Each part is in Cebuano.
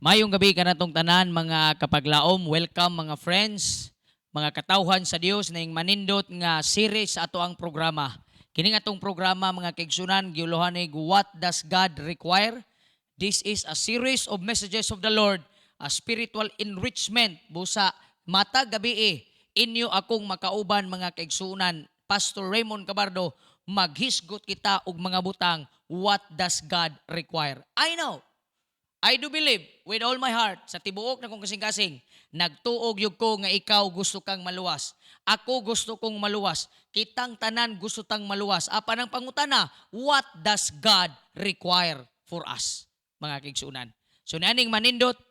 Maayong gabi kanatong tanan, mga kapaglaom. Welcome, mga friends, mga katawhan sa Dios, ning manindot nga series sa ato ang programa. Kining atong programa, mga kaigsunan, giulohan "What Does God Require?" This is a series of messages of the Lord, a spiritual enrichment. Busa matag gabi eh, inyo akong makauban, mga kaigsunan, Pastor Raymond Cabardo, maghisgot kita og mga butang, what does God require? I know, I do believe with all my heart, sa tibuok na kong kasing-kasing, nagtuo gyud ko nga ikaw gusto kang maluwas. Ako gusto kong maluwas. Kitang tanan gusto tang maluwas. Apan ang pangutana, what does God require for us, mga kaigsunan? So nianing manindot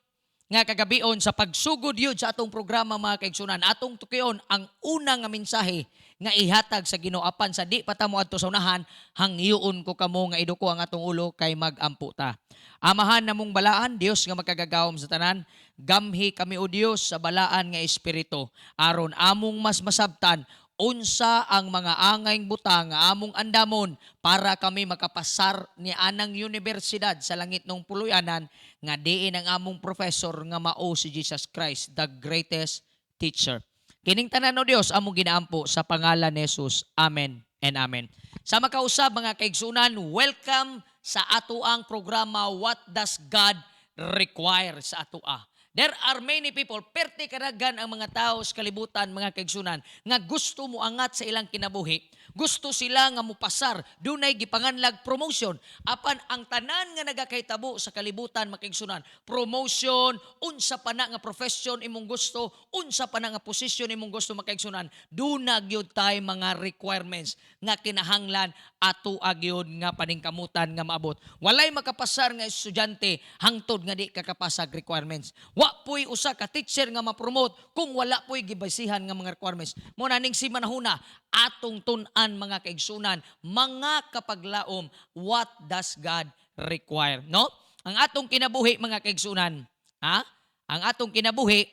nga kagabion, sa pagsugod yun sa atong programa, mga kaigsunan, atong tukion ang una nga mensahe nga ihatag sa Ginoo. Apan sa di pa ta mo adto sa unahan, hangyoon ko kamo nga iduko ang atong ulo kay mag-ampo ta. Amahan namong balaan, Dios nga makagagahom sa tanan, gamhi kami, o Dios, sa balaan nga espiritu aron among mas masabtan unsa ang mga angayng butang nga among andamon para kami makapasar ni anang universidad sa langit nung puluyanan nga diin ang among professor nga mao si Jesus Christ, the greatest teacher. Kining tanan, o Dios, among ginaampo sa pangalan ni Jesus. Amen and amen. Sa makausab, mga kaigsunan, welcome sa atoang programa, "What Does God Require sa atoa?" There are many people, perti karagan ang mga tao sa kalibutan, mga kaigsunan, nga gusto mo angat sa ilang kinabuhi. Gusto sila nga mupasar, dunay gipanganlag promotion. Apan ang tanan nga nagakahitabo sa kalibutan, mga kaigsunan, promotion, unsa pa na nga profession imong gusto, unsa pa na nga posisyon imong gusto, mga kaigsunan, duna gyud tay mga requirements nga kinahanglan ato gyud nga paningkamutan nga maabot. Walay makapasar nga estudyante hangtod nga di kakapasag requirements. Wa po'y usa ka teacher nga ma-promote kung wala po'y gibasihan nga mga requirements. Mo na ning simanahuna atong tun-an, mga kaigsunan, mga kapaglaom, what does God require? No? Ang atong kinabuhi, mga kaigsunan, ha? Ang atong kinabuhi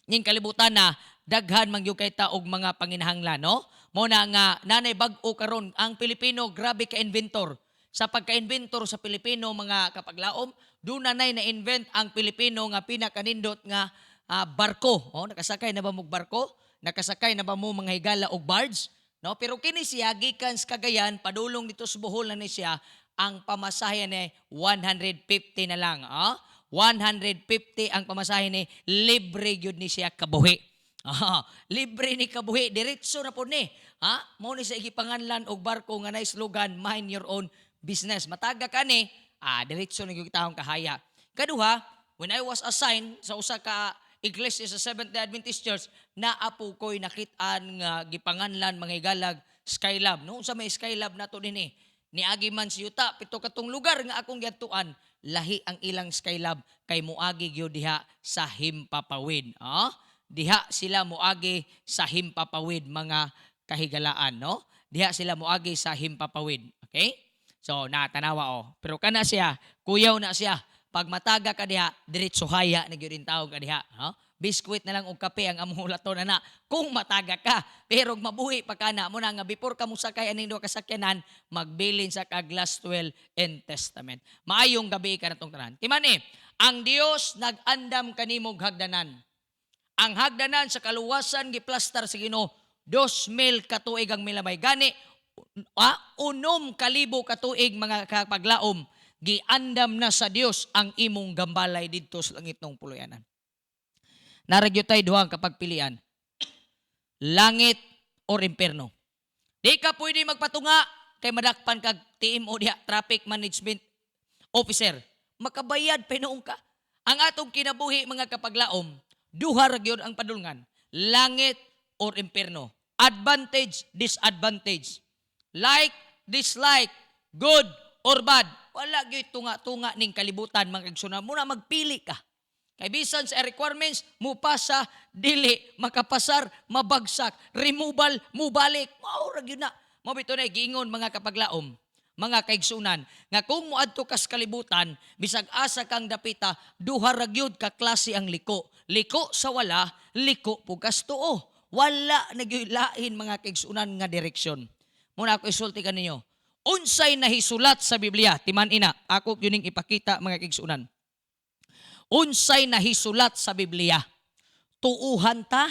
ning kalibutan na daghan man gyud kay ta og mga panginahanglan, no? Mo na nga nanay bag-o karon ang Pilipino, grabe ka inventor. Sa pagka-inventor sa Pilipino, mga kapaglaom, doon na na-invent ang Pilipino nga pinakanindot nga barko. Oh, nakasakay na ba mo og barko? Nakasakay na ba mo, mga higala, og barge? No, pero kini siya gikan sa Cagayan padulong dito sa Bohol na ni siya, ang pamasahe ni 150 na lang. Ah? 150 ang pamasahe ni, libre gyud ni siya kabuhi. Ah, libre ni kabuhi, diretso na po ni. Ha? Mo ni sa igipanganlan og barko nga nay slogan, "Mind your own business." Mataga ka ni, diretso na gyud taong kahaya. Kaduha, when I was assigned sa usa ka iglesia sa Seventh-day Adventist Church, naa po ko'y nakit-an nga gipanganlan, mga higalag, Skylab. No, unsa may Skylab nato dinhi? Niagi man si yuta, pito katong lugar nga akong giadtuan, lahi ang ilang Skylab kay muagi gyud diha sa himpapawid. Ah? Diha sila muagi sa himpapawid, mga kahigalaan, no? Diha sila muagi sa himpapawid. Okay? So, natanawa oh. Pero kana siya, kuyaw na siya. Pag mataga ka diha, diretso haya na gyud tawo ka diha, no? Biskwit na lang og kape ang among hulaton na kung mataga ka. Pero mabuhi pa ka na mo na nga before ka mosakay aning duha ka sakyanan, magbilin sa kag last will and testament. Maayong gabi kanatong tanan. Timani, ang Dios nag-andam kanimog hagdanan. Ang hagdanan sa kaluwasan giplastar sa Ginoo 2,000 katuig ang milabay. Gani, 6,000 katuig, mga kapaglaom, giandam na sa Dios ang imong gambalay didto sa langit ng puluyanan. Naa ra gyud tay duhang kapagpilian. Langit or impierno. Di ka pwede magpatunga kay madakpan kag TMO diha, Traffic Management Officer. Makabayad pa noong ka. Ang atong kinabuhi, mga kapaglaom, duha ra gyud ang padulngan. Langit or impierno. Advantage, disadvantage. Like, dislike, good or bad. Wala gyud tunga-tunga ning kalibutan, mga kaigsunan. Muna magpili ka. Kay bisan sa requirements, mupasa, dili, makapasar, mabagsak, removal, mubalik. Mao ra gyud na. Mao bitaw na giingon, mga kapaglaom, mga kaigsunan, nga kung moadto kas kalibutan, bisag asa kang dapita, duha ra gyud ka klase ang liko. Liko sa wala, liko pugas tuo. Wala na gyud lain, mga kaigsunan, nga direksyon. Muna ako isulti kaninyo. Unsay nahisulat sa Biblia? Timan ina, ako gyud ning ipakita, mga kaigsunan. Unsay nahisulat sa Biblia? Tuuhan ta?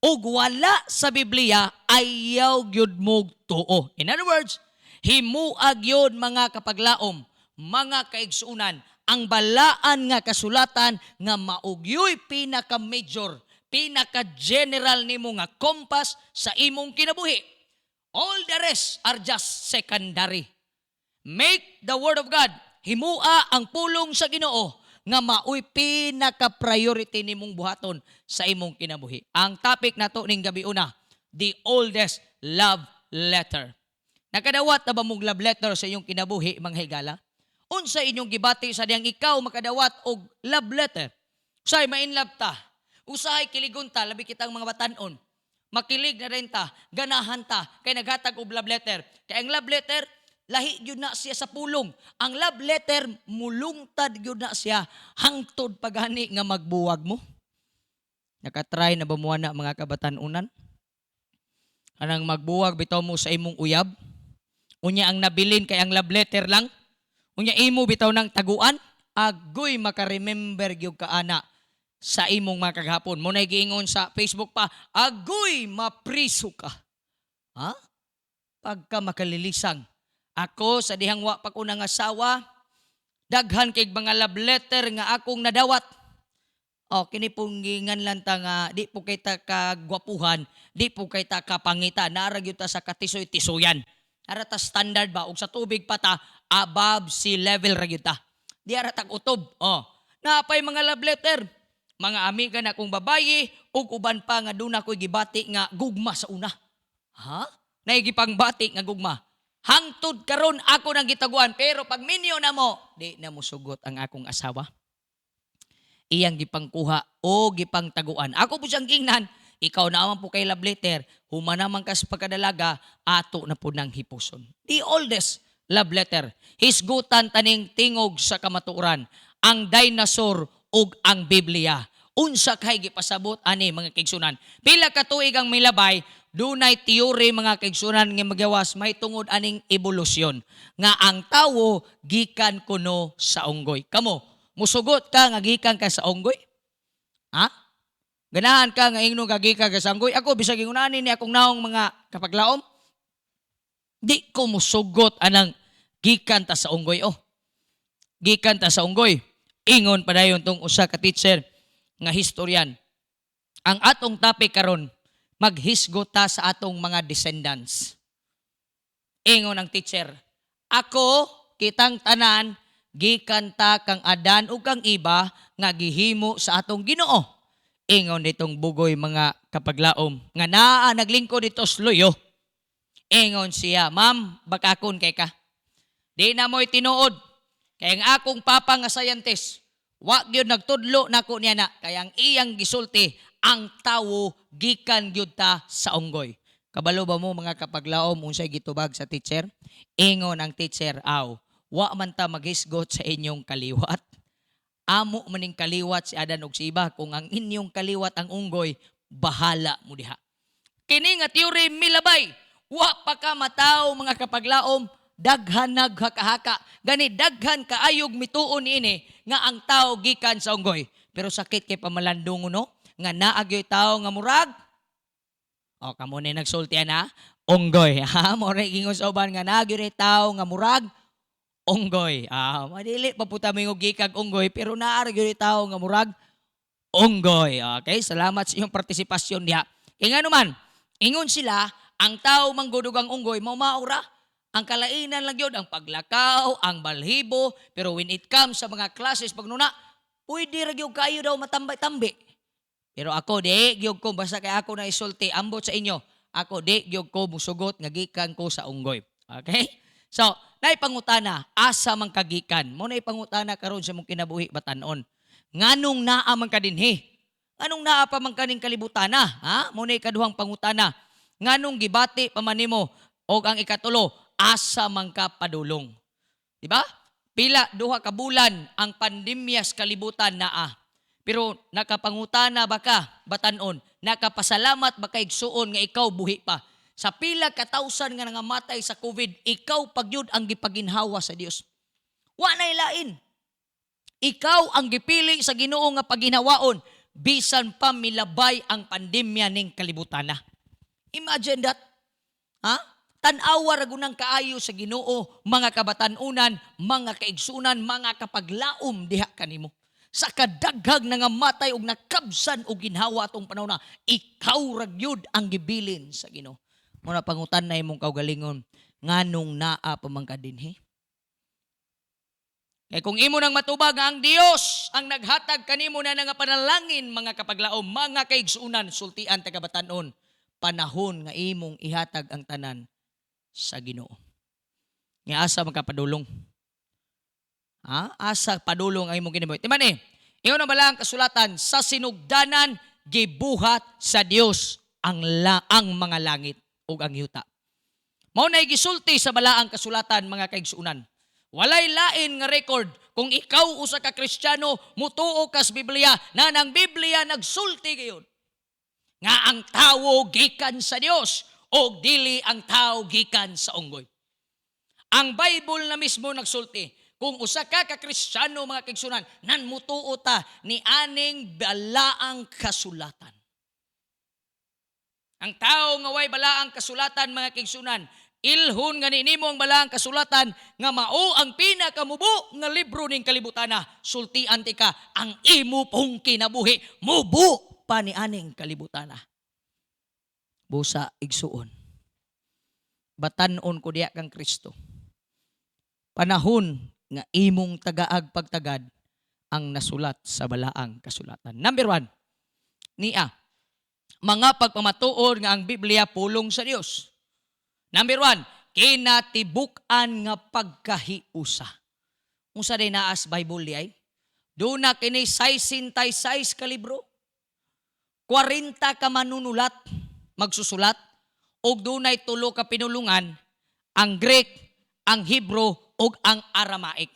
Ug wala sa Biblia, ayaw gyud mo tuo. In other words, himua gyud, mga kapaglaom, mga kaigsuonan, ang balaan nga kasulatan nga mao gyoy pinaka-major, pinaka-general nimo nga compass sa imong kinabuhi. All the rest are just secondary. Make the Word of God, himua ang pulong sa Ginoo nga maoy pinaka-priority nimong buhaton sa imong kinabuhi. Ang topic nato ning gabi una, the oldest love letter. Nakadawat na ba mong love letter sa inyong kinabuhi, mga higala? Unsa inyong gibati sa diyang ikaw makadawat og love letter? Usahay ma-inlove ta. Usahay kiligon ta, labi kitang mga batanon. Makilig na rin ta, ganahan ta, kay naghatag og love letter. Kay ang love letter, lahi gyud na siya sa pulong. Ang love letter, mulungtad gyud na siya hangtod pagani nga magbuwag mo. Nakatry na ba mo na, mga kabatanunan? Kanang magbuwag bitaw mo sa imong uyab? Unya ang nabilin kay ang love letter lang? Unya imo bitaw ng taguan? Agoy, makaremember gyud ka ana sa imong mga kagahapon. Mo na giingon sa Facebook pa, agoy, mapriso ka. Ha? Pagka makalilisang. Ako sa dihang wa pa ko nang asawa, daghan kay mga love letter nga akong nadawat. Oh, kini pong giingan lang ta nga di po kay ta kagwapuhan, di po kay ta kapangita, naa ra gyud ta sa katisoy-tisoyan. Ara ta standard ba, ug sa tubig pa ta above sea level ra gyud ta. Di ara tag utob. Oh, naapay mga love letter. Mga amiga na kong babayi ug uban pa nga duna ko'y gibati nga gugma sa una. Ha? Naigipang bati nga gugma. Hangtod karon ako nang gitaguan, pero pag minyo na mo, di na mo sugot ang akong asawa. Iyang gipangkuha o gipangtaguan. Ako po siyang gingnan, ikaw naman po kay love letter, human naman kas pagkadalaga, ato na po ng hipuson. The oldest love letter. Hisgutan taning tingog sa kamatuoran, ang dinosaur ug ang Biblia. Unsa kay gipasabot ani, mga kaigsuonan? Pila ka tuig ang milabay, dunay theory, mga kaigsuonan, nga magawas may tungod aning ebolusyon nga ang tawo gikan kuno sa unggoy. Kamo, musugot ka nga gikan ka sa unggoy? Ha? Ganahan ka nga ingnon ka gikan ka sa unggoy? Ako, bisag ingon ni akong naong, mga kapaglaom, di ko musugot anang gikan ta sa unggoy, oh. Gikan ta sa unggoy. Ingon padayon tong usa ka teacher nga historian. Ang atong topic karon, maghisgot ta sa atong mga descendants. Ingon ang teacher, ako, kitang tanan, gikan ta kang Adan ug kang Iba nga gihimo sa atong Ginoo. Ingon ditong bugoy, mga kapaglaom, nga naa naglingkod dito sa luyo. Ingon siya, "Ma'am, bakakon kay ka. Di na mo'y tinuod. Kay ang akong papa nga scientist, wa gyud nagtudlo nako niya na, kay ang iyang gisulti, ang tawo gikan gyud ta sa unggoy." Kabalo ba mo, mga kapaglaom, unsay gitubag sa teacher? Ingon ang teacher, "Aw, wa man ta maghisgot sa inyong kaliwat. Amo maning kaliwat si Adan ug si Iba. Kung ang inyong kaliwat ang unggoy, bahala mo diha." Kini nga theory milabay. Wa pa ka mataw, mga kapaglaom, daghan naghakahaka. Gani daghan kaayog mituon ini nga ang tao gikan sa unggoy. Pero sakit kay pamalandungon, no, nga naa gyoy tao nga murag. O, kamo ni nagsulti na, unggoy. Ha, mo rin gingon sa uban nga naa gyoy tao nga murag unggoy. Ah, madili pa puta mingog gikag unggoy, pero naa ra gyud tao nga murag unggoy. Okay, salamat sa inyong partisipasyon diha. Kay nga naman, ingon sila, ang tao manggud ug ang unggoy mao maura. Ang kalainan lang yun, ang paglakaw, ang balhibo, pero when it comes sa mga classes pagnuna, pwede ra gyud kayo daw matambay-tambi. Pero ako di gyud ko, basta kay ako na isulti, ambot sa inyo. Ako di gyud ko musugot nga gikan ko sa unggoy. Okay? So, naay pangutana, asa man kagikan? Mo naay pangutana karon sa imong kinabuhi, batanon. Nganong naa man ka dinhi? Nganong naa pa man kaning kalibutana? Ha? Mo naay kaduhang pangutana. Nganong gibati pa man nimo? Og ang ikatulo, asa man ka padulong? Di ba? Pila 2 ka bulan ang pandemya sa kalibutan naa. Pero nakapangutana ba ka, batanon? Nakapasalamat ba ka, igsuon, nga ikaw buhi pa? Sa pila ka thousand nga nangamatay sa COVID, ikaw pa gyud ang gipaginhawa sa Dios. Wa na ilain. Ikaw ang gipili sa Ginoo nga paginhawaon bisan pa milabay ang pandemya ning kalibutan na. Imagine that. Ha? Tan-awa ra gunang kaayo sa Ginoo, mga kabatan-unan, mga kaigsunan, mga kapaglaom diha kanimo. Sa kadaghag nga matay og nakabsan og ginhawa atong panahon na, ikaw ra gyud ang gibilin sa Ginoo. Muna pangutan na imong kaugalingon, nganong naa pa man ka dinhi? Kay kung imo nang matubag nga ang Dios ang naghatag kanimo na nga panalangin, mga kapaglaom, mga kaigsunan, sultian ta kabatan-on, panahon nga imong ihatag ang tanan sa Ginoo. Nga asa man ka padulong? Ha? Asa padulong ang imong kinabuhi? Timan eh, ingon ang balaang kasulatan, sa sinugdanan gibuhat sa Dios ang mga langit ug ang yuta. Mao nay gisulti sa balaang kasulatan, mga kaigsunan. Walay lain nga record. Kung ikaw usa ka Kristiyano, mutuo kas Biblia, na nang Biblia nagsulti gayon nga ang tawo gikan sa Dios o dili ang tawo gikan sa unggoy. Ang Bible na mismo nagsulti. Kung usa ka ka Kristiyano, mga kaigsunan, nan mutuo ta ni aning balaang kasulatan. Ang tao nga way balaang kasulatan, mga kaigsunan, ilhon nga nimo ang balaang kasulatan nga mao ang pinakamubo nga libro ning kalibutana, sultian ti ka, ang imo pong kinabuhi mubo pa ni aning kalibutana. Busa, igsuon, batan-on ko diya kang Kristo. Panahon nga imong tagaag pagtagad ang nasulat sa balaang kasulatan. Number 1, niya, mga pagpamatuod nga ang Biblia pulong sa Dios. Number 1, kinatibuk-an nga pagkahiusa. Unsa day naas Bible di ay? Duna kini 66 ka libro. 40 ka manunulat, magsusulat, ug dunay tulo ka pinulungan, ang Greek, ang Hebrew, ug ang Aramaic.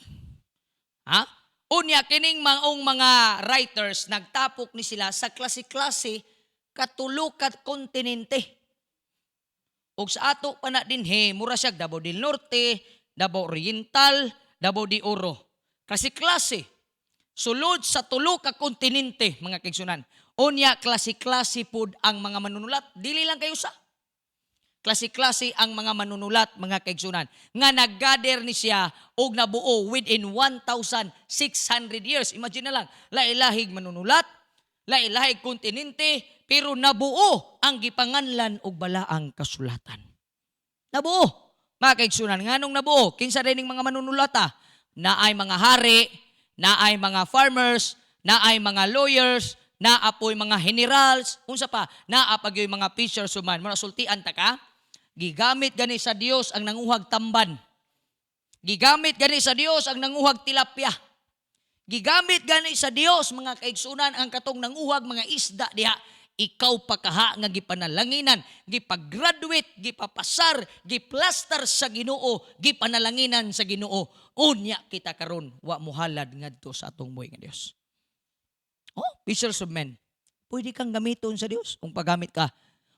Ha? Unya kining maong mga writers nagtapok ni sila sa klase-klase katulo ka kontinente. Ug sa ato pa na dinhi, mura siya Davao del Norte, Davao Oriental, Davao de Oro. Klase-klase. Sulod sa tulo ka kontinente, mga kaigsunan. Unya klase-klase pud ang mga manunulat. Dili lang kayo sa klase-klase ang mga manunulat, mga kaigsunan, nga nag-gather ni siya og nabuo within 1,600 years. Imagine na lang, lailahig manunulat, lailahig kontinente, pero nabuo ang gipanganlan og balaang kasulatan. Nabuo. Mga kaigsunan, nganong nabuo? Kinsa rin mga manunulata? Naay mga hari, naay mga farmers, naay mga lawyers, naapoy mga generals, unsa pa, naa pa gyud mga fishers man. Mga sultian ta ka, gigamit gani sa Dios ang nanguhag tamban. Gigamit gani sa Dios ang nanguhag tilapia. Gigamit gani sa Dios, mga kaigsunan, ang katong nanguhag mga isda diha. Ikaw pa kaha nga gipanalanginan, gipagraduate, gipapasar, giplastar sa Ginoo, gipanalanginan sa Ginoo. Unya kita karon wa mohalad ngadto sa atong buhi nga Dios. Oh, fishers of men. Pwede kang gamiton sa Dios kung paggamit ka.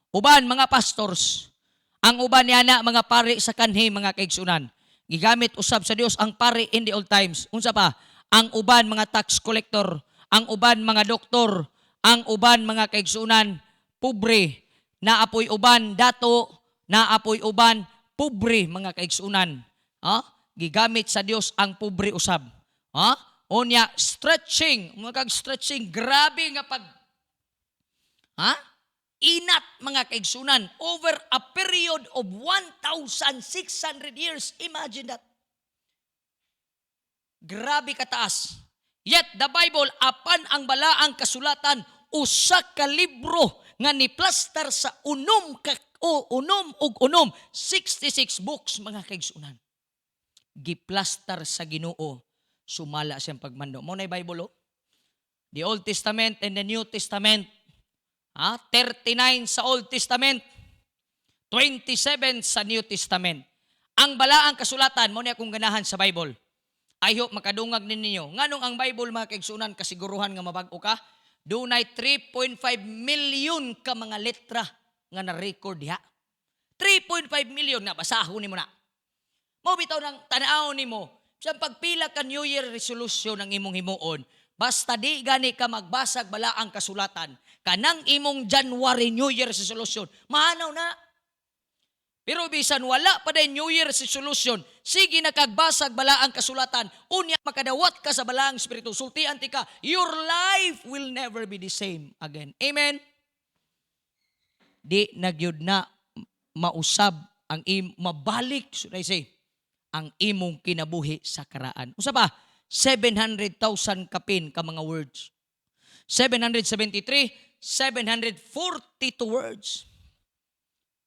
Uban mga pastors, ang uban niya na mga pari sa kanhi, mga kaigsunan. Gigamit usab sa Dios ang pari in the old times. Unsa pa? Ang uban mga tax collector, ang uban mga doktor, ang uban, mga kaigsunan, pobre, naapoy uban dato, naapoy uban pobre, mga kaigsunan. Ha? Gigamit sa Dios ang pobre usab. Ha? Unya stretching, mga kag stretching, grabe nga pag, ha? Inat, mga kaigsunan, over a period of 1,600 years. Imagine that. Grabe kataas. Yet the Bible, apan ang balaang kasulatan, usa ka libro nga ni plastar sa unom ka o unom ug unom, 66 books, mga kaigsunan. Giplastar sa Ginoo sumala siyang pagmando. Mao na Bible, oh. The Old Testament and the New Testament. Ha? 39 sa Old Testament, 27 sa New Testament. Ang balaang kasulatan, mao ni akong ganahan sa Bible. I hope makadungag ninyo. Nganong ang Bible, mga kaigsunan, kasiguruhan nga mabag-o ka? Dunay 3.5 million ka mga letra nga na-record diha. 3.5 million nga basahon nimo na. Mao bitaw nang tan-aw nimo. Sa pagpila ka New Year resolution ang imong himuon, basta di gani ka magbasag balaang kasulatan, kanang imong January New Year resolution, mahanaw na. Pero bisan wala pa din New Year resolution, sige na kagbasag balaang kasulatan, unya makadawat ka sa balaang espiritu, sultian ti ka, your life will never be the same again. Amen? Di na gyud na mausab ang mabalik, should I say, ang imong kinabuhi sa karaan. Usa pa, 700,000 kapin ka mga words. 773, 742 words.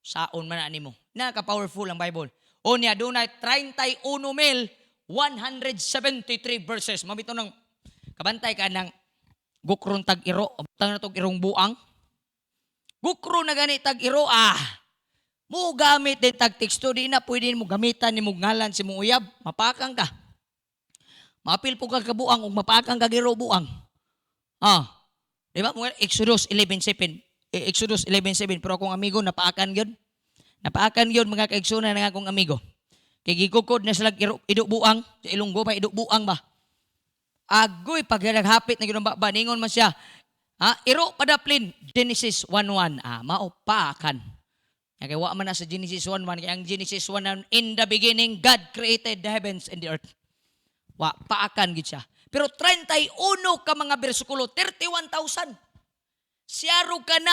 Saon man na nimo. Naka-powerful ang Bible. Unya dunay 31 mil 173 verses. Mabito ng kabantay ka ng gukron tag iro, butang na tog irong buang. Gukro na gani tag iro ah. Mo gamit din tag teksto, di na pwede mo gamitan nimo ngalan si mong uyab, mapakang ka. Maapil po ka kabuang ug mapakang ka giro buang. Ah. Di ba? Mga Exodus 11:7. Eh, Exodus 11:7, pero akong amigo napaakan gyud. Napaakan gyud, mga kaigsunan, ng akong amigo. Kay gikukod na sila iro, ido buang sa Ilonggo pa, ido buang ba. Agoy pag naghapit na gyud ang baba, ningon man siya. Ha, iro padaplin Genesis 1:1. Ah, mao paakan. Kaya wa man na sa Genesis 1:1, kay ang Genesis 1:1, "In the beginning God created the heavens and the earth." Wa paakan gid siya. Pero 31 ka mga bersikulo, 31,000. Siyaro ka na.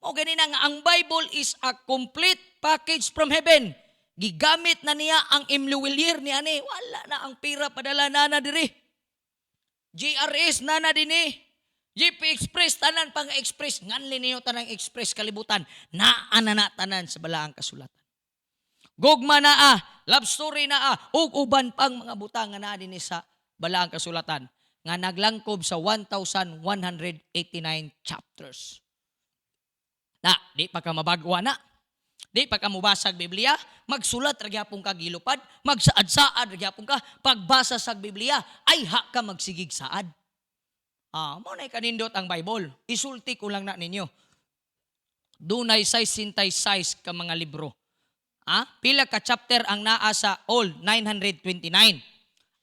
Mao gani na nga ang Bible is a complete package from heaven. Gigamit na niya ang M. Lhuillier ni ani. Wala na ang pira padala na na diri. GRS na na dinhi. GP Express, tanan pang express. Nganli niyo tanang express kalibutan. Naa na na tanan sa balaang kasulatan. Gugma naa, love story naa, ug uban pang mga butang nga naa dinhi sa balaang kasulatan nga naglangkob sa 1,189 chapters. Na, di pa ka mabagwa na. Di pa ka mubasag Biblia, magsulat ra gyapon ka gilupad, magsaad-saad ra gyapon ka, pagbasa sa Biblia, ay ha ka magsigig saad. Ah, mao na kanindot ang Bible. Isulti ko lang na ninyo. Dunay 66 ka mga libro. Ah, pila ka chapter ang naa sa Old? 929.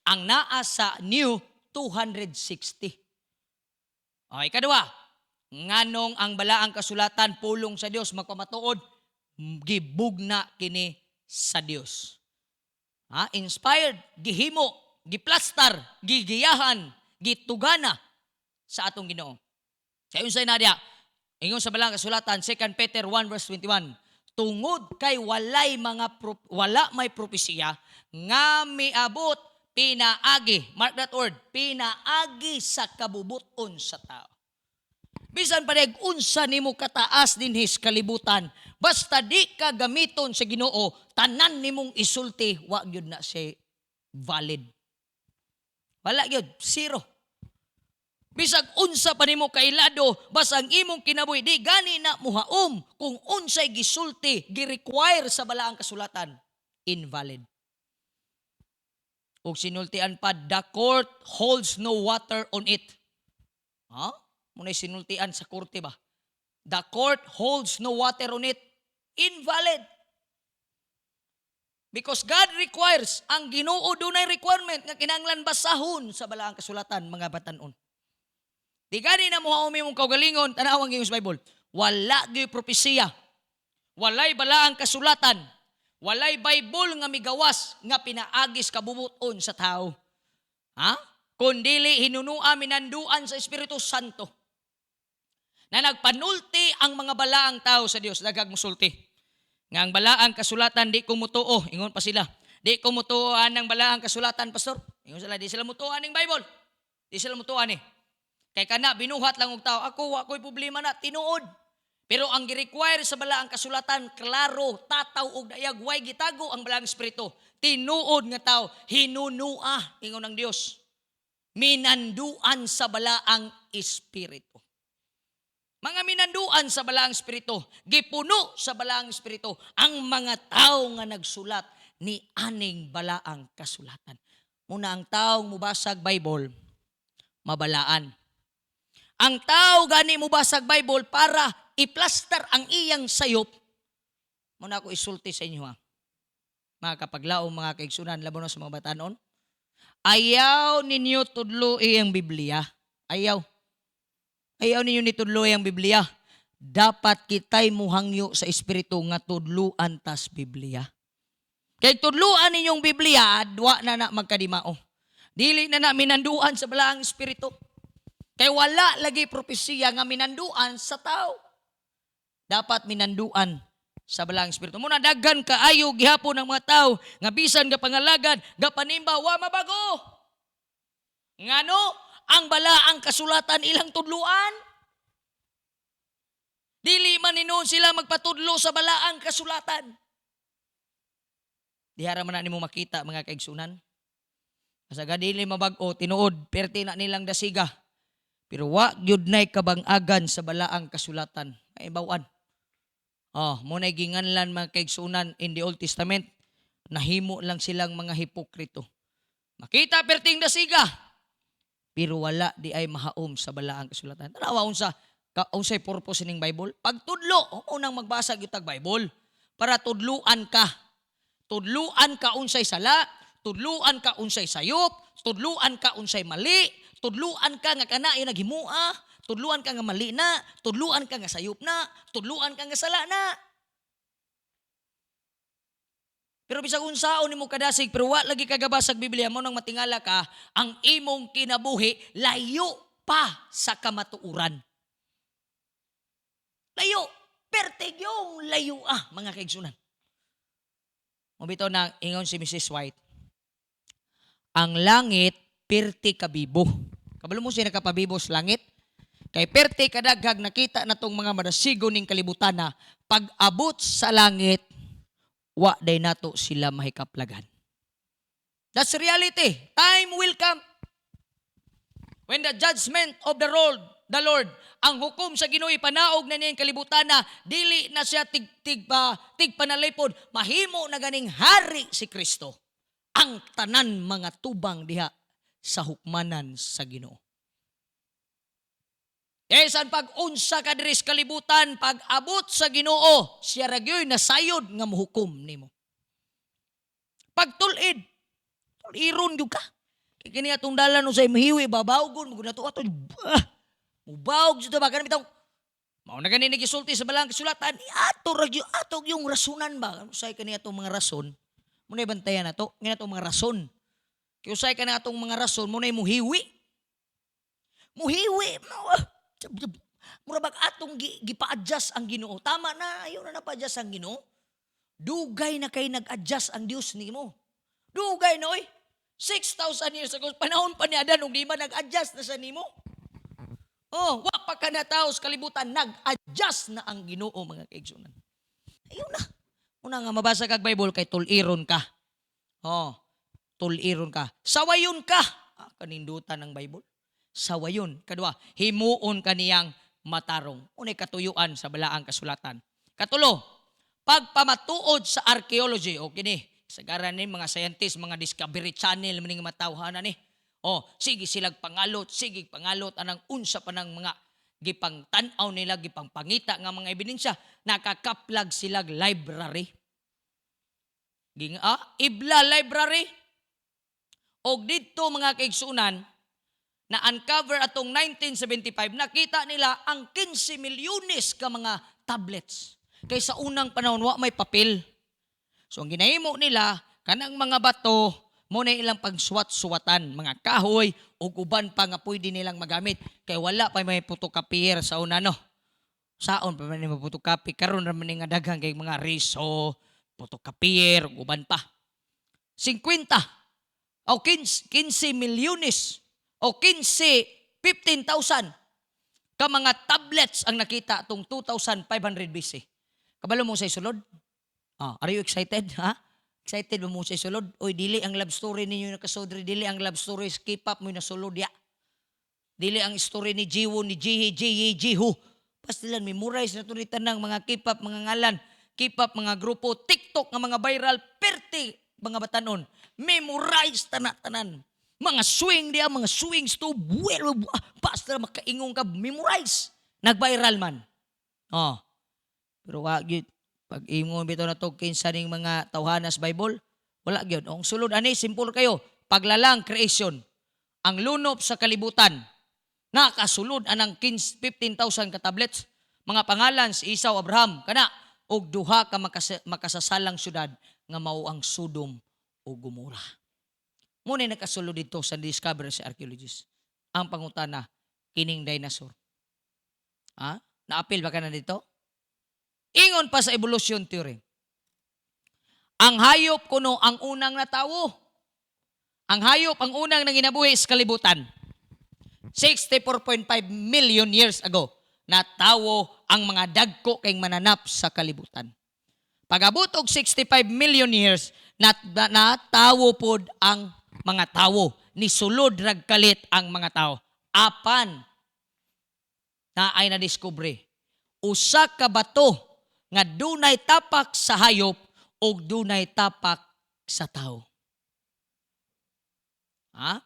Ang naa sa New, 260. Okay, kadua. Nganong ang balaang kasulatan pulong sa Dios, magpamatuod gibugna kini sa Dios. Ha? Inspired, gihimo, giplastar, gigiyahan, gitugana sa atong Ginoo. Kaya unsay na diya? Ingon sa balaang kasulatan, 2 Peter 1 verse 21, tungod kay wala may propesiya nga miabot pinaagi, mark that word, pinaagi sa kabubuton sa tao. Bisan pa unsa nimo kataas dinhi sa kalibutan, basta di ka gamiton sa Ginoo, tanan nimong isulti wa gyud na siya valid. Wala gyud, zero. Bisag unsa pa nimo kailado, basta ang imong kinabuhi di gani na muhaom kung unsay gisulti, gi-require sa balaang kasulatan, invalid. Ug sinultian pa, "The court holds no water on it." Ha? Muna'y sinultian sa korte ba? "The court holds no water on it." Invalid. Because God requires, ang Ginoo dunay requirement nga kinahanglan basahon sa balaang kasulatan, mga batanon. Di gani na mo imong kaugalingon, tanawang sa Bible. Wala gyud propesiya. Walay balaang kasulatan. Walay Bible nga migawas nga pinaagis kabubuton sa tao. Ha? Kundili hinunua, minanduan sa Espiritu Santo. Na nagpanulti ang mga balaang tao sa Dios, daghag musulti. Nga ang balaang kasulatan di ko mutuo, ingon pa sila. "Di ko mutuo ang balaang kasulatan, pastor." Ingon sila, di sila mutuo aning Bible. Di sila mutuo ani. Kay kana binuhat lang og tao. Ako wa ko'y problema na tinuod. Pero ang gi-require sa balaang kasulatan, klaro, tataw og dayag, way gitago ang balaang espiritu. Tinuod nga tao, hinunua, ingon ng Dios. Minanduan sa balaang espiritu. Mga minanduan sa balaang espiritu, gipuno sa balaang espiritu ang mga tao nga nagsulat ni aning balaang kasulatan. Muna ang taong mubasag Bible, mabalaan. Ang tao gani mubasag Bible para i-plaster ang iyang sayop. Muna ako isulti sa inyo ha. Mga kapaglaom, mga kaigsunan, labo na sa mga batanon. Ayaw ninyo tudloi ang Biblia. Ayaw. Ayaw ninyo ni tudloi ang Biblia. Dapat kita'y muhangyo sa Espiritu nga tudluan tas Biblia. Kay tudluan ninyong Biblia, wa na na magkadimao. Dili na na minanduan sa balaang Espiritu. Kay wala lagi propesiya nga minanduan sa tao. Dapat minanduan sa balaang Espiritu. Muna daghan kaayo gihapon ng mga tao nga bisan ga pangalagad, ga panimba, wa mabago. Ngano ang balaang kasulatan ilang tudluan? Dili man hinuon sila magpatudlo sa balaang kasulatan. Dihara man na nimo makita, mga kaigsunan. Sa dili mabag-o, tinuod, perti na nilang dasiga. Pero wa gyud nay kabangagan sa balaang kasulatan. Maibawan. Oh, mo nay ginganlan, mga kaigsunan, in the Old Testament, nahimo lang silang mga hipokrito. Makita perting dasiga, pero wala di ay mahaom sa balaang kasulatan. Tanawa unsa ka unsay purpose ning Bible? Pagtudlo, unang magbasa gyud tag Bible para tudluan ka. Tudluan ka unsay sala, tudluan ka unsay sayop, tudluan ka unsay mali, tudluan ka nga kana ay naghimua, tudluan ka nga mali na, tudluan ka nga sayop na, tudluan ka nga sala na. Pero bisag unsaon nimo kadasig pero wa lagi kagabasag Biblia mo, nang matingala ka, ang imong kinabuhi layo pa sa kamatuoran. Layo, pertig yung layo ah, mga kaigsunan. Mao bitaw na ingon si Mrs. White, ang langit pirti kabibo. Kabalo mo siya nakapabibo sa langit? Kay perti kadaghag nakita na tong mga madasigo ning kalibutan na pag abot sa langit, wa day nato sila mahikaplagan. That's reality. Time will come. When the judgment of the Lord, ang hukom sa Ginoo panaog na niyang kalibutan na dili na siya tig tig pa tig panalipod, mahimo na ganing hari si Kristo. Ang tanan mga tubang diha sa hukmanan sa Ginoo. Kaysan pag unsa ka diri sa kalibutan, pag abot sa Ginoo, siya ra gyud nasayod nga mohukom nimo. Pagtul-id, tul-iron gyud ka. Kay kini atong dalan usay mahiwi babawgon mo nato ato. Ah, mubawog jud ba kanang bitaw. Mao na gani nagisulti sa balang kasulatan, ato ra gyud ato yung rasunan ba? Usay kani atong mga rason. Muna bantayan nato, ngin atong mga rason. Kay usay ka na atong mga rason, mo na muhiwi. Muhiwi mo. Ah. Mura bag atong gipa-adjust ang Ginoo. Tama na, ayaw na napa-adjust ang Ginoo. Dugay na kay nag-adjust ang Dios nimo. Dugay na oy. 6,000 years ago, panahon pa ni Adan, ug di ba nag-adjust na sa nimo? Oh, wa pa ka natawo sa kalibutan, nag-adjust na ang Ginoo, mga kaigsunan. Ayun na. Una nga mabasa kag Bible kay tuliron ka. Oh, tuliron ka. Sawayon ka. Ah, kanindutan ng Bible. Sawayon. Kadua, himuon ka niyang matarong. Unay katuyuan sa balaang kasulatan. Katulo, pagpamatuod sa archaeology. O kini, sagaran ni mga scientist, mga Discovery Channel, maning matawhana ni. Oh, sige silag pangalot, sige pangalot anang unsa pa ng mga gipang tan-aw nila, gipang pangita nga mga ebidensya, nakakaplag silag library. Ging ah, Ebla Library. Og didto, mga kaigsunan, na uncover atong 1975, nakita nila ang 15 milyones ka mga tablets. Kay sa unang panahon wa may papel. So ang ginahimo nila, kanang mga bato mo na ilang pagsuwat-suwatan, mga kahoy ug uban pa nga pwede nilang magamit kay wala pa may photocopier sa una, no. Saon pa man ni photocopy? Karon ra man ni nga daghan kay mga riso, photocopier ug uban pa. 50 o 15, 15 milyones o 15 15,000 ka mga tablets ang nakita atong 2500 BC. Kabalo mo sa sulod? Ah, are you excited? Ha? Excited ba mo sa sulod? Oy, dili ang love story ninyo nakasodri, dili ang love story sa K-pop mo nasulod ya. Dili ang story ni Jiwon, ni Jihi, Jihi, Jihu. Pastilan, memorize na to ni tanang mga K-pop, mga ngalan, K-pop, mga grupo, TikTok nga mga viral, perti mga batanon. Memorize tanan-tanan. Mga swing diya, mga swings to, well, basta makaingong ka, memorize. Nag-viral man. Oh. Pero wa gyud pag ingon bitaw na to kinsa ning mga tawhana sa Bible, wala gyud. Ang sulod ani simple kayo. Paglalang creation, ang lunop sa kalibutan, nakasulod anang 15 15,000 ka tablets. Mga pangalan si Esau, Abraham, kana og duha ka makasasalang syudad nga mao ang Sodom ug Gomora. Mao na nakasulod dito sa discover sa archaeologists. Ang pangutana, kining dinosaur. Ha? Naapil ba ka na dito? Ingon pa sa evolution theory. Ang hayop kuno ang unang natawo. Ang hayop ang unang nanginabuhi sa kalibutan. 64.5 million years ago, natawo ang mga dagko kay mananap sa kalibutan. Pag-abot og 65 million years, natawo pod ang mga tawo. Nisulod rag kalit ang mga tao. Apan, na ay nadiskubre, usa ka bato nga dunay tapak sa hayop ug dunay tapak sa tao. Ha?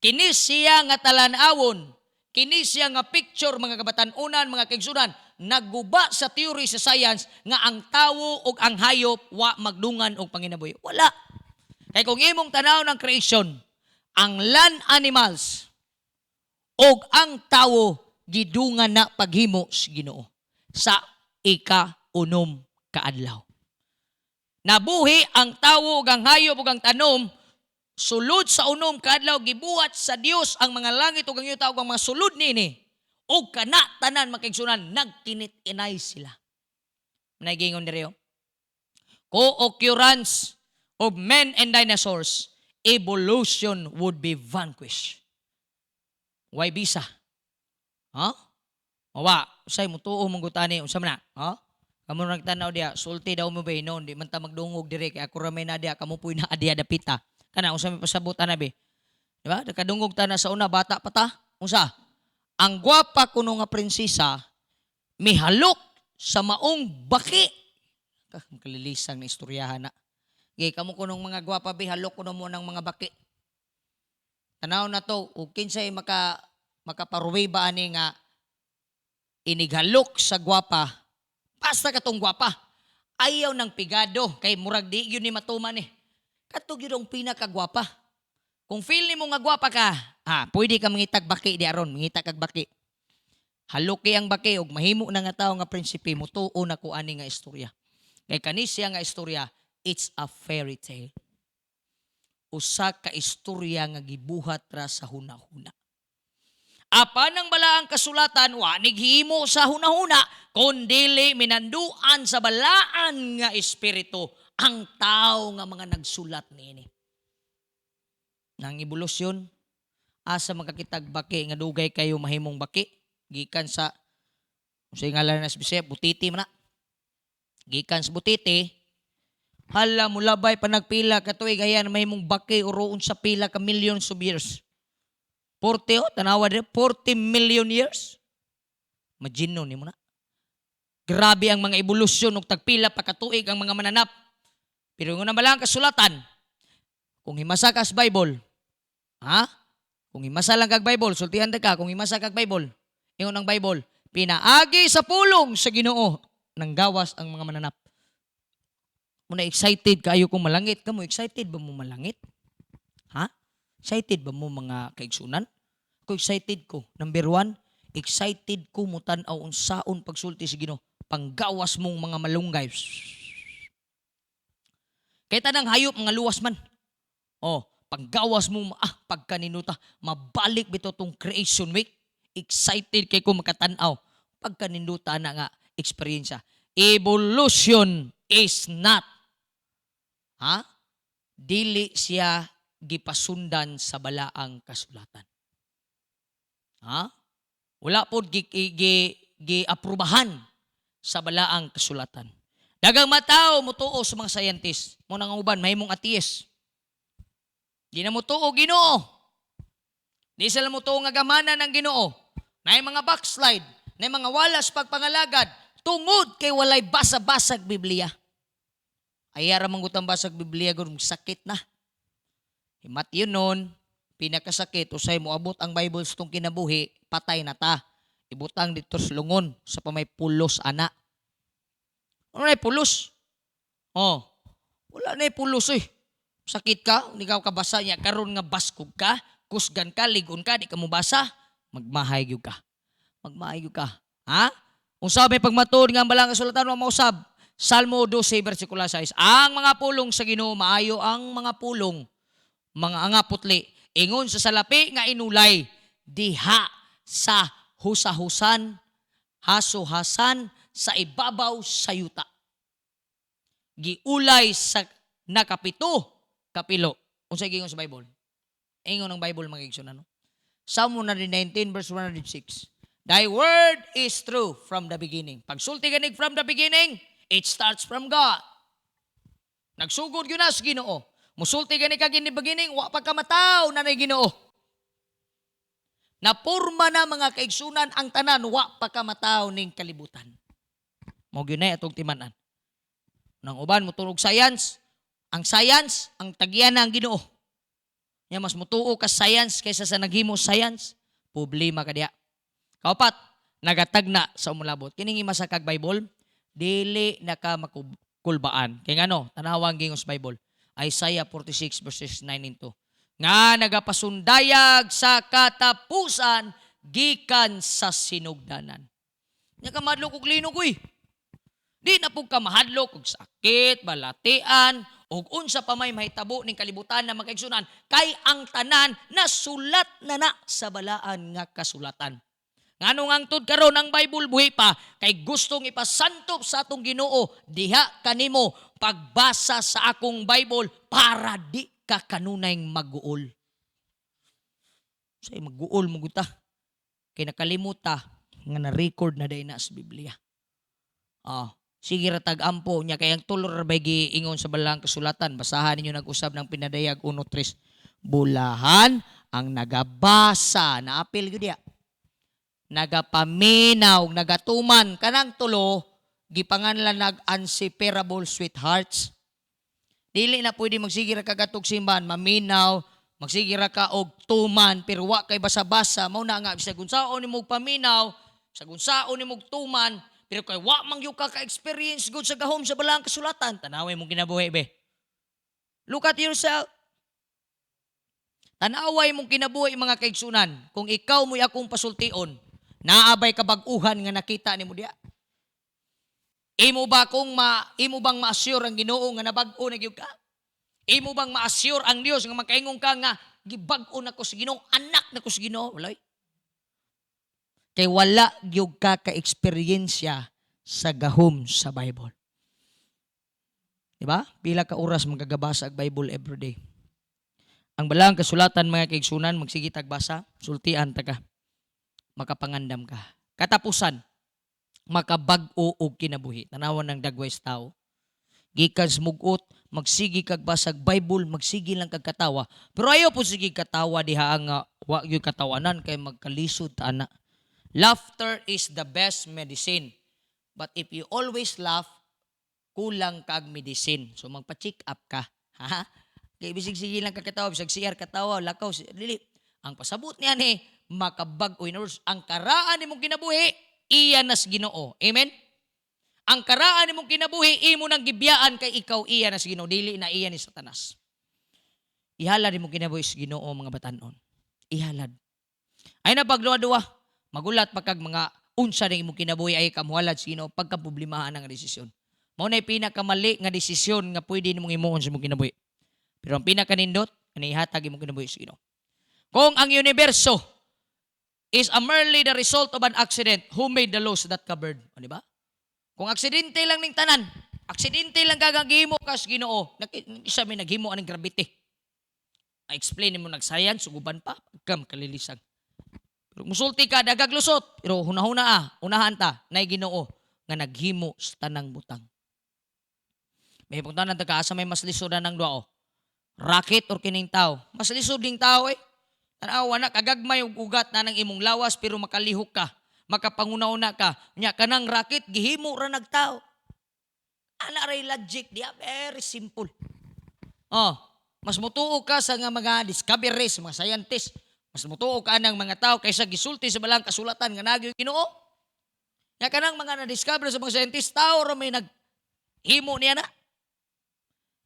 Kini siya nga talan-awon, kini siya nga picture, mga kabatan-unan, mga kaigsunan, nagguba sa theory sa science nga ang tawo ug ang hayop wa magdungan og panginabuhi. Wala. Kay kung imong tanaw ng creation, ang land animals ug ang tawo gidungan na paghimo sa Ginoo sa ika-unom ka adlaw. Nabuhi ang tawo ug ang hayop ug ang tanom sulod sa unom ka adlaw. Gibuhat sa Dios ang mga langit ug ang yuta ug ang mga sulod niini. Ug kana tanan, mga kaigsunan, nagkinit-inay sila. Nagingon diri, oh. Co-occurrence of men and dinosaurs, evolution would be vanquished. Why bisa? Ha? Mawa, usay mo tuo mong gutani, unsa man na? Ha? Kamo nagtanaw diya, sulti daw mo ba noon, di man ta magdungog dire kay ako ra may na diya, kamo puy naa diya dapita. Kana unsa may pasabot ana be? Di ba? Nakadungog ta na sa una, bata pa ta. Unsa? Ang gwapa kuno nga prinsesa mihalok sa maong baki. Kalilisang na istoryahan na. Gay kamo kunong mga gwapa be, halok kuno mo ng mga baki. Tanaw na to ug kinsay makaparuweba ani nga inighalok sa gwapa, basta katong gwapa. Ayaw ng pigado kay murag di gyud ni matuman eh. Kato gyud ang pinakagwapa. Kung feel nimo nga gwapa ka, ha, pwede ka mangitag baki di aron, mangita kag baki. Haluki ang baki ug mahimo na nga tawo nga prinsipe, mutuo na ko ani nga istorya. Kay kani siya nga istorya, it's a fairy tale. Usa ka istorya nga gibuhat ra sa hunahuna. Apan ang balaang kasulatan, wa nighimo sa hunahuna, kundili minanduan sa balaan nga espiritu ang tao nga mga nagsulat niini. Nang ebolusyon, asa makakitag baki nga dugay kayo mahimong baki, gikan sa unsay ngalan na sa Bisaya, butiti man na. Gikan sa butiti, hala, mulabay pa nagpila ka tuig ayan mahimong baki uroon sa pila ka millions of years. 40 oh, tanawa dire, 40 million years. Imagine nimo na. Grabe ang mga ebolusyon ug tagpila pa katuig ang mga mananap. Pero nga ang kasulatan, kung himasa ka sa Bible, ha? Kung himasa lang kag Bible, sultihan ta ka, kung himasa kag Bible, ingon ang Bible, pinaagi sa pulong sa Ginoo nang gawas ang mga mananap. Muna excited kayo kung malangit kamo, excited ba mo malangit? Ha? Excited ba mo, mga kaigsunan? Ko excited ko. Number one, excited ko mutan-aw unsaon pagsulti sa Ginoo. Panggawas mong mga malunggay. Kay tanang hayop mga luwas man. Oh, panggawas mo pagkaninuta, mabalik bitaw tong creation week. Excited kay ko makatan-aw. Pagkaninduta na nga eksperyensya. Evolution is not, ha? Dili siya gipasundan sa balaang kasulatan. Ha? Wala po gi aprubahan sa balaang kasulatan. Dagang matao mutuo sa mga scientist. Mo nang uban mahimong atheist. Di na mutuo Ginoo. Di sila mutuo nga gamhanan ng Ginoo. Naay mga backslide, naay mga walas pagpangalagad tungod kay walay basa-basag Biblia. Ayara man gutang basag Biblia gud, sakit na. Himat yun nun, pinakasakit, usay mo abot ang Bible sa tong kinabuhi, patay na ta. Ibutang dito sa lungon, sa pamay pulos ana. Ano na pulos? Oh, wala na pulos eh. Sakit ka, hindi ka kabasa niya karon nga baskog ka, kusgan ka, ligon ka, di ka mobasa, magmahay gyud ka. Magmahay gyud ka. Ha? Unsa may pagmatuod nga ang balang kasulatan wa mausab? Salmo 12 versikulo 6. Ang mga pulong sa Ginoo maayo ang mga pulong, mga anga putli, ingon sa salapi nga inulay diha sa husahusan, hasuhasan sa ibabaw sa yuta. Giulay sa nakapito kapilo. Unsay giingon sa Bible? Ingon ang Bible, mga igsoon, ano? Psalm 119 verse 106. "Thy word is true from the beginning." Pagsulti ganig "from the beginning," it starts from God. Nagsugod yun na sa Ginoo. Musulti gani kag "in the beginning," wa pa ka mataw na nay Ginoo. Napurma na, mga kaigsunan, ang tanan, wa pa ka mataw ning kalibutan. Mao gyud na atong timan-an. Nang uban motunog science, ang science ang tagiyan na ang Ginoo. Nya mas mutuo ka science kaysa sa naghimo science, problema ka diya. Kaupat, nagatagna sa umulabot. Kining imasa kag Bible, dili na ka makulbaan. Kay ngano, tanawang gingon sa Bible. Isaiah 46 verses 9 and 2. Nga nagapasundayag sa katapusan gikan sa sinugdanan. Nya ka madlok og linog uy. Di na pud ka mahadlok og sakit, balatian, ug unsa pa may mahitabo ning kalibutan na, mga kaigsunan, kay ang tanan nasulat na na sa balaan nga kasulatan. Nganong hangtod karon ang Bible buhi pa? Kay gustong ipasantop sa atong Ginoo diha kanimo pagbasa sa akong Bible para di ka kanunay maguol. Say maguol mo guta. Kay nakalimuta nga na-record na day na sa Biblia. Ah, sige ra tag ampo nya kay ang tulor ra bay giingon sa balang kasulatan. Basahan ninyo nag-usab ng Pinadayag 1:3. Bulahan ang nagabasa, naapil gyud diya. Nagapaminaw, nagatuman kanang tulo gipanganlan nag inseparable sweethearts. Dili na pwede magsige ra ka katog simbahan, maminaw, magsige ra ka og tuman pero wa kay basa-basa. Mao na nga bisag unsaon nimo og paminaw, bisag unsaon nimo og tuman, pero kay wa man gyud ka ka-experience gud sa gahom sa balang kasulatan. Tanaway mong kinabuhi be. Look at yourself. Tanaway mong kinabuhi, mga kaigsunan. Kung ikaw mo'y akong pasultion, naabay kabag-uhan nga nakita nimo diya? Imo bang ma-assure ang Ginoo nga nabag-o na gyud ka? Imo bang ma-assure ang Dios nga makaingon ka nga gibag-o na ko sa Ginoo, anak na ko sa Ginoo? Walay. Kay wala gyud ka ka-eksperyensya sa gahom sa Bible. Di ba? Pila ka oras magagabasa og Bible everyday? Ang balang kasulatan, mga kaigsunan, magsige tagbasa, sultian ta ka. Makapangandam ka. Katapusan, makabag-o og kinabuhi. Tanawan ng dagway sa tao. Gikan sa mugot, magsige kag basag Bible, magsige lang kag katawa. Pero ayaw po sige katawa diha nga wa gyud katawanan kay magkalisod ta ana. Laughter is the best medicine. But if you always laugh, kulang kag medicine. So magpa-check up ka. Ha? Kay bisig sige lang ka katawa, bisag CR katawa, lakaw, dili. Ang pasabot niya ni makabag-o, in other words, ang karaan nimong kinabuhi, iya nas Ginoo. Amen? Ang karaan nimong kinabuhi, imo nang gibiyaan kay ikaw iya nas Ginoo, dili na iya ni Satanas. Ihalad nimong kinabuhi sa Ginoo, mga batanon. Ihalad. Ay na pagduwa-duwa, magulat pa kag mga unsa ning imong kinabuhi ay kamuhalad sa Ginoo pagka problemahan ang desisyon. Mao nay pinakamali nga desisyon nga pwede nimong himuon sa imong kinabuhi. Pero ang pinakanindot, ani ihatag imong kinabuhi sa Ginoo. Kung ang universo is a merely the result of an accident, who made the laws that covered? O, di ba? Kung aksidente lang ning tanan, aksidente lang kagagihimo kas Ginoo, isa may naghimo aning gravity. I-explain nimo nag-science, suguban pa, pagka makalilisag. Pero musulti ka, dagag lusot, pero hunahuna ah, unahan ta, nay Ginoo nga naghimo sa tanang butang. May puntanan ta ka, asa may mas lisod na ng duwa oh? Rocket or kining tao? Mas lisod ding tao eh. Tanawa na, kagagmay og ugat na ng imong lawas pero makalihok ka. Makapanguna-una ka. Nya kanang rocket gihimo ra nagtao. Ana ray logic diya, very simple. Oh, mas mutuo ka sa nga mga discoveries, mga scientists. Mas mutuo ka ng mga tao kaysa gisulti sa balang kasulatan nga nagyoy Ginoo. Nya kanang mga na-discover sa mga scientists, tao ra may naghimo niya na.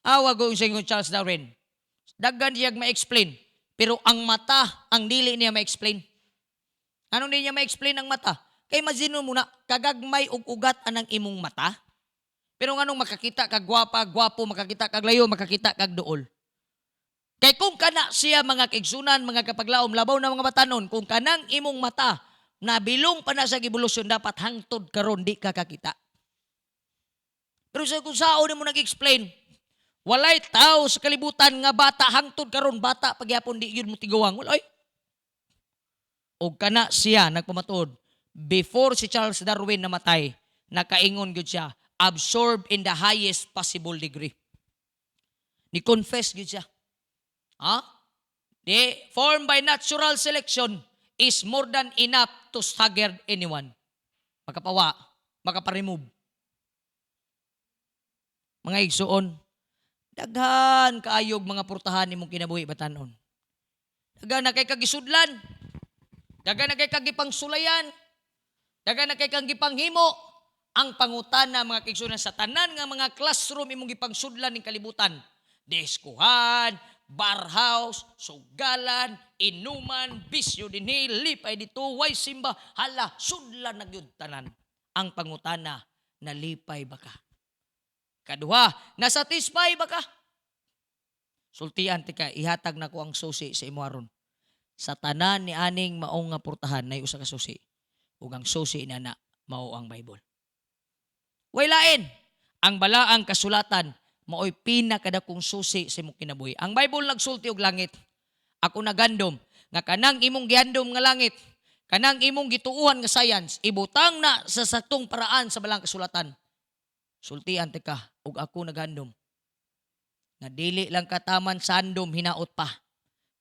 Awa go sa ingon Charles Darwin. Daghan niya ma-explain. Pero ang mata, ang dili niya ma-explain. Anong di niya ma-explain ang mata? Kay imagine mo na, kagagmay og ugat anang imong mata. Pero nganong makakita kag gwapa, gwapo, makakita kag layo, makakita kag duol? Kay kung kana siya, mga kaigsunan, mga kapaglaom, labaw na mga batanon, kung kanang imong mata, nabilong pa na sa evolusyon, dapat hangtod karon di ka kakita. Pero sa kung sao mo nag-explain, walay tao sa kalibutan nga bata hangtod karon, bata pagyapon, di yun mo tiguang. Walay. Og kana siya nagpamatuod, before si Charles Darwin namatay, nakaingon gyud siya, "Absorb in the highest possible degree." Ni confess gyud siya. Ha? The formed by natural selection is more than enough to stagger anyone. Makapawa, makaparemove. Mga igsuon, daghan kaayog mga purtahan nimong kinabuhi, batanon. Daghan na kay kagisudlan. Daghan na kay kagipangsulayan. Daghan na kay kang gipanghimo. Ang pangutana, mga kaigsuonan, sa tanan nga mga classroom imong gipangsudlan ning kalibutan. Diskuhan, barhouse, sugalan, inuman, bisyo dinhi, lipay dito, way simba, hala, sudlan na gyud tanan. Ang pangutana, nalipay ba ka? Kaduha, nasatisfy ba ka? Sultian tika, ihatag na ko ang susi sa imo aron. Sa tanan ni aning maong nga purtahan nay usa ka susi. Ug ang susi na na mao ang Bible. Way lain. Ang balaang kasulatan mao'y pinakadakong susi sa imong kinabuhi. Ang Bible nagsulti og langit. Ako nagandom nga kanang imong giandom nga langit, kanang imong gituuhan nga science, ibutang na sa saktong paraan sa balaang kasulatan. Sultian tika, ug ako nagandom nga dili lang kataman sa andom hinaot pa,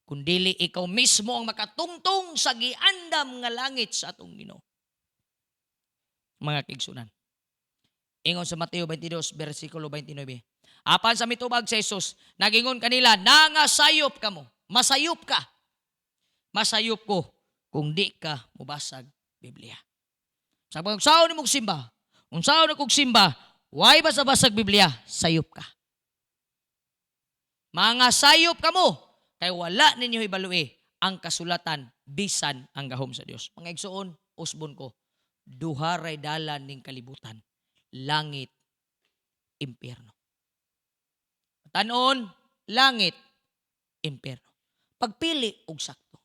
kun dili ikaw mismo ang makatungtong sa giandam nga langit sa atong Ginoo. Mga kaigsunan. Ingon sa Mateo 22, versikulo 29. Apan sa mitubag sa Jesus, nagingon kanila, "Nangasayop kamo." Masayop ka. Masayop ko kung di ka mubasag Biblia. Sa pag unsaon nimo simba, unsaon na kog simba, way basa basag Biblia, sayop ka. Mga sayop kamo, kay wala ninyo hibalui ang kasulatan bisan ang gahom sa Dios. Mga igsuon, usbon ko, duha ray dalan ning kalibutan, langit, impyerno. Tanon, langit, impyerno. Pagpili og sakto.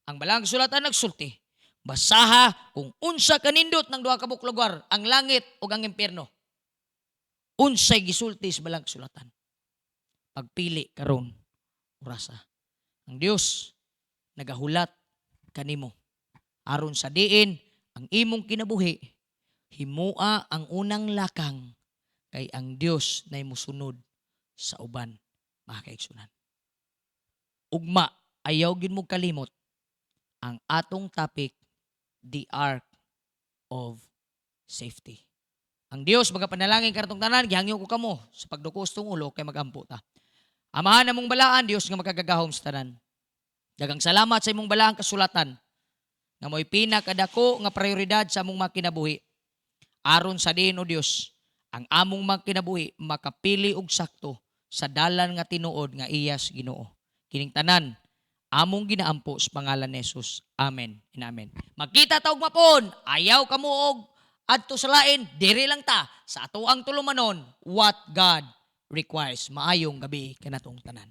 Ang balaang kasulatan nagsulti, basaha kung unsa kanindot ng duha ka buok lugar, ang langit ug ang impyerno. Unsay gisulti sa balaang kasulatan. Pagpili karon, orasa. Ang Dios nagahulat kanimo aron sa diin ang imong kinabuhi, himua ang unang lakang kay ang Dios nay musunod sa uban, mga kaigsunan. Ugma, ayaw gyud mo kalimot ang atong topic, the ark of safety. Ang Dios magapanalangin kanatong tanan, gihangyo ko kamo sa pagduko sa ulo kay magampo ta. Amahan namong balaan, Dios nga makagagahom sa tanan. Daghang salamat sa imong balaang kasulatan nga mo'y pinakadako nga prioridad sa among mga kinabuhi. Aron sa diin, O Dios, ang among mga kinabuhi makapili og sakto sa dalan nga tinuod nga iyas Ginoo. Kining tanan among ginaampo sa pangalan ni Jesus. Amen and amen. Magkita ta ugma pon, ayaw kamo og adto sa lain, diri lang ta sa ato ang tulumanon, What God Requires. Maayong gabi kanatong tanan.